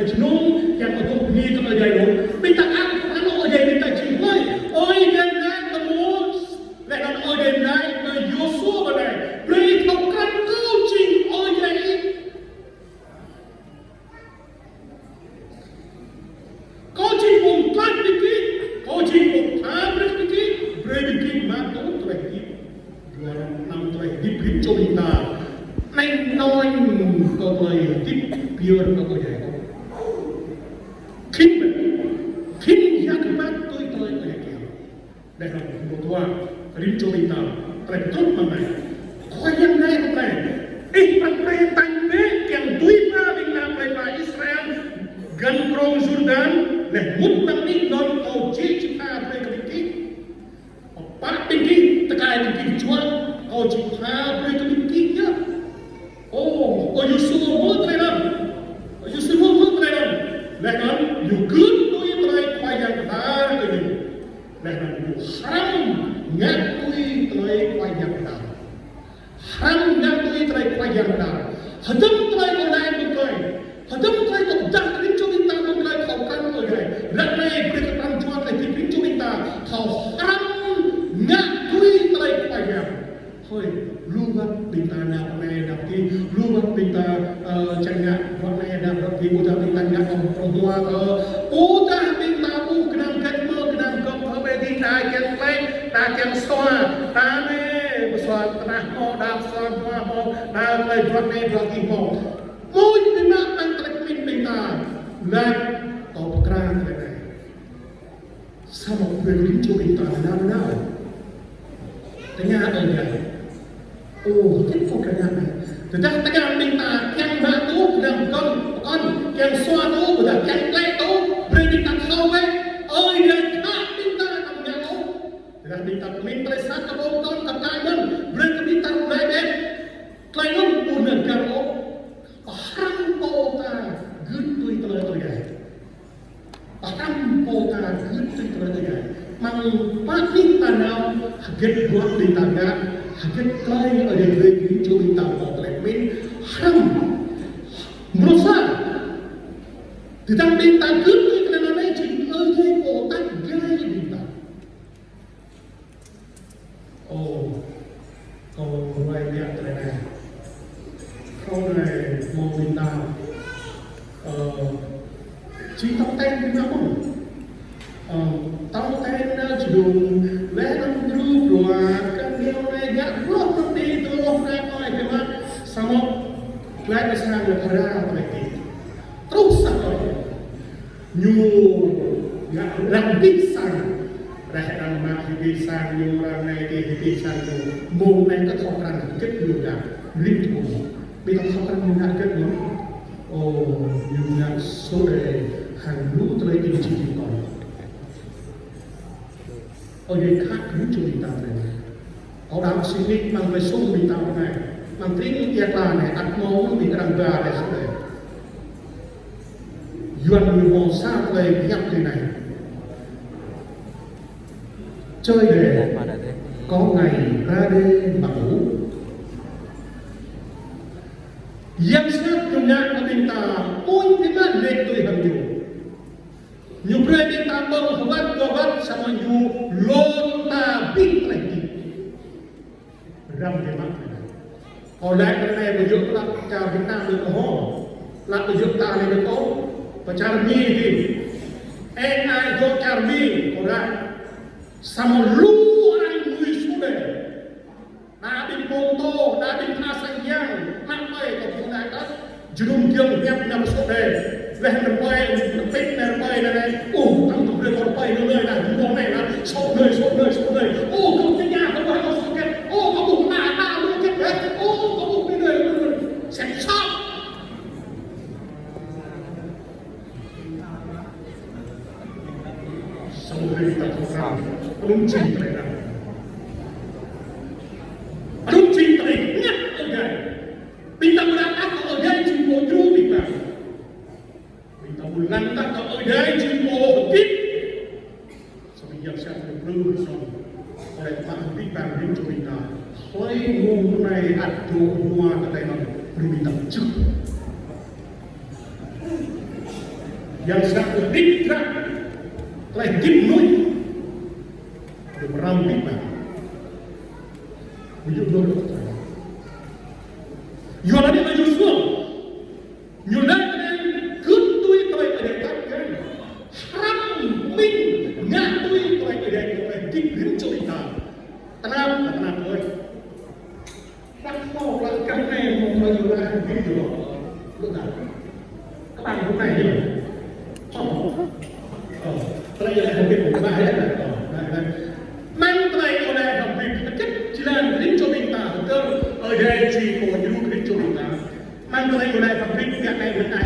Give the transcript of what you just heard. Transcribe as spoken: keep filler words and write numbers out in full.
Jơnum kiăng adoh bơni kơ Ơi Adai lu. Ƀing ta ăt kơ anŭn Ơi Adai ƀing ta či hlơi. Ơi Adai anai tơmŭs. Laih anŭn Ơi Adai anai kơ Yôsuê ƀơi anai. Brơi thâo krăn kâo jing Ơi Adai. Kâo jing pô tlaih ƀing gih. Kâo jing pô tha brơi ƀing gih. Brơi ƀing gih mă tŭ tơlơi hơdip. Dua năm tơlơi hơdip rĭm čô ƀing ta. Anai anŭn kơ tơlơi hơdip pioh kơ Ơi Adai. Khĭn, khĭn yak kơƀah tui tơlơi Ơi Adai kiăng. Laih anŭn mơ̆ng dua, rĭm čô ƀing ta, tơlơi pơtrut mơ̆ng anai. Khua Yang anai pơklaih. Ih pran pre tañ bĕ kiăng tui pha ƀing ta plei pla Israel, găn krông Yôrdan, laih mŭt amăng anih anŭn kâo či či pha brơi kơ ƀing gih. Pơpă ƀing gih, tơkai ƀing gih juă, kâo či pha brơi kơ ƀing gih yơh. Ơ, ơ Yôsuê hmư̆ tơlơi anŭn. Ơ Yôsuê hmư̆ tơlơi anŭn. Laih anŭn ñu gưt tui tơlơi Khua Yang pơđar kơ ñu. Laih anŭn ñu hrăm ngă tui tơlơi Khua Yang pơđar. Hrăm ngă tui tơlơi Khua Yang pơđar. Hơdôm tơlơi kâo laĭ mơ̆ng tơlơi. Hơdôm tơlơi kâo pơdah rĭm čô ƀing ta mơ̆ng tơlơi thâo krăn Ơi Adai. Ră anai brơi kơ pran jua tơlơi hơdip rĭm čô ƀing ta thâo hrăm ngă tui tơlơi Khua Yang. Hơi, lu wơ̆t ƀing ta nao pơ anai nao pơ adih, lu wơ̆t ƀing ta, ơ, čang ngă bruă anai nao bruă adih, ƀôdah ƀing ta ngă kơ pơhmua kơ, ƀôdah ƀing ta ƀuh gơnam gĕt mơ̆, gơnam gŏng kơ ƀơi adih, đa kiăng klĕ, đa kiăng sua, đa anai pơsua tơnah mơ̆, đa pơsua hmua mơ̆, đa klĕ bruă anai bruă adih mơ̆. Mơ̆ ƀing mă tăng tơlơi pơmĭn ƀing ta, laĭ kâo pơkra tơlơi anai. Samơ̆ brơi rĭm čô ƀing ta nao nao. Tơña Ơi Adai. Ơ, hơget kâo kiăng ngă anai. Tơdah tơña ƀing ta kiăng mă tŭ, kiăng pơkŏn, pơkŏn, kiăng sua tŭ, ƀôdah kiăng klĕ tŭ, brơi ƀing ta thâo bĕ. Ơi Adai khă ƀing ta kiăng ngă tŭ. Tơdah ƀing ta pơmĭn tơlơi sat kơ pô pơkŏn, kơ tơkai mơ̆n, brơi kơ ƀing ta rơngai bĕ. Tơlơi anŭn ƀu năng găn ôh. Pơhrăm pô ta gưt tui tơlơi Ơi Adai. Pơhrăm pô ta gưt tui tơlơi Ơi Adai. Mơ̆ng pă anih ta nao, hơget bruă ƀing ta ngă, hơget tơlơi Ơi Adai brơi kơ rĭm čô ƀing ta mơ̆ tơlơi pơmĭn, hrăm. Mrô sa. Tơdang ƀing ta gưt tui tơlơi anŭn, jing Ơi Adai pô tlaih gai ƀing ta. Ơ, kâo ruai biă tơlơi anai. Kâo anai hmâo ƀing ta, ơ, či tŏng ten ƀing ta mơ̆n. Ơ, tŏng ten nao jơnum, laih anŭn djru bruă, kơ anai anai ngă bruă tơti tơlơi anai anai biă mă, samơ̆ glaĭ pơ sang anai phara tơlơi tih. Truh sa tơlơi. Ñu ngă răng abih sang. Reh răng mă abih sang ñu, răng anai abih, abih sang ñu. Mơ̆ng anai kơ thâo krăn hơget ñu ngă. Rit pun. Ƀing ta thâo krăn ñu ngă hơget ñu. Ơ, ñu ngă sô đe hăng lu tơlơi ing jing ƀing kâo. Ơ, Ơi Adai khă kơ rĭm čô ƀing ta anai. Kâo đaŏ sĭt nik amăng tơlơi soh ƀing ta anai. Amăng tring ia kla anai, ăt hmâo ƀing arăng ba rai sô đe. Yuan ñu hmâo sa tơlơi pơhiăp tui anai. Čơi đe, có ngày ra đe mà ngủ. Yang sat ñu ngă kơ ƀing ta, ƀuh ƀing ta lĕ tui hăng ñu. Ñu brơi ƀing ta ƀơ̆ng hơwăt, hơwăt, samơ̆ ñu lŏn ta ƀing tơlơi hơdip. Răm biă mă. Kâo laĭ tơlơi anai ƀu djơ̆ lăp čar Việt Nam đôč ôh. Lăp ƀu djơ̆ ta anai đôč ôh. Pơ čar Mi adih. Ơ, anai dŏ čar Mi, kâo laĭ. Samơ̆ lu arăng ngui sô đe. Đa ƀing pô tô, đa ƀing tha sang yang, ană ƀai kơ pô anai kơ. Jơnum giŏng hiăp ngă sô đe. Laih anŭn rơpơi, pĭt anai rơpơi anai anai. Ơ, tăng tŭ brơi kơ rơpơi anai anai, anai, anai, anai, sô anai, sô anai, sô anai. Ơ, kâo tơña, kâo ƀuh, kâo sô kĕt. Ơ, kâo ƀuh anai, anai, anai kĕt, ơ. Ơ, kâo ƀuh anai, anai, anai. Sem sop. Samơ̆ ƀing ta thâo krăn, anŭn jing tơlơi anŭn. Anŭn jing tơlơi ngă Ơi Adai. Ƀing ta ƀu lăng tah kơ Ơi Adai jing pô djru ƀing ta. Ƀing ta ƀu lăng tah kơ Ơi Adai jing pô hơdip. Samơ̆ yang sat ñu prŭng song. Ơi Adai mă hơdip ƀing ta rĭm čô ƀing ta. Hlơi mơ̆ng anai ăt dŏ hmua kơ tơlơi anŭn. Brơi ƀing ta čư̆. Yang sat kơ đĭ dră, tơlơi hơdip mơnuih. Kơ pơrăm bit mă. Ƀu djơ̆ dua rơ̆k tơlơi. Yua anŭn Yôsuê ñu laĭ kơ anai, gưt tui tơlơi Ơi Adai pơhiăp kơ gơ̆. Hrăm mĭn ngă tui tơlơi Ơi Adai, tơlơi hơdip rĭm čô ƀing ta. Tơnap, tơnap ơi. Đăng mơ̆, lăi kơ anai mơ̆, tơlơi Yôna hơbĭt yơh. Lŭk anŭn. Kơƀang hôm nay yơh. Ơ. Ơ. Tơlơi Yôna hơbĭt kơƀang yơh. Ơ. Anai, anai. Mơ̆ng tơlơi Yôna hơbĭt, hơget jơlan rĭm čô ƀing ta hơdơr, Ơi Adai či pô djru rĭm čô ƀing ta. Mơ̆ng tơlơi Yôna hơbĭt, biă anai, biă anai,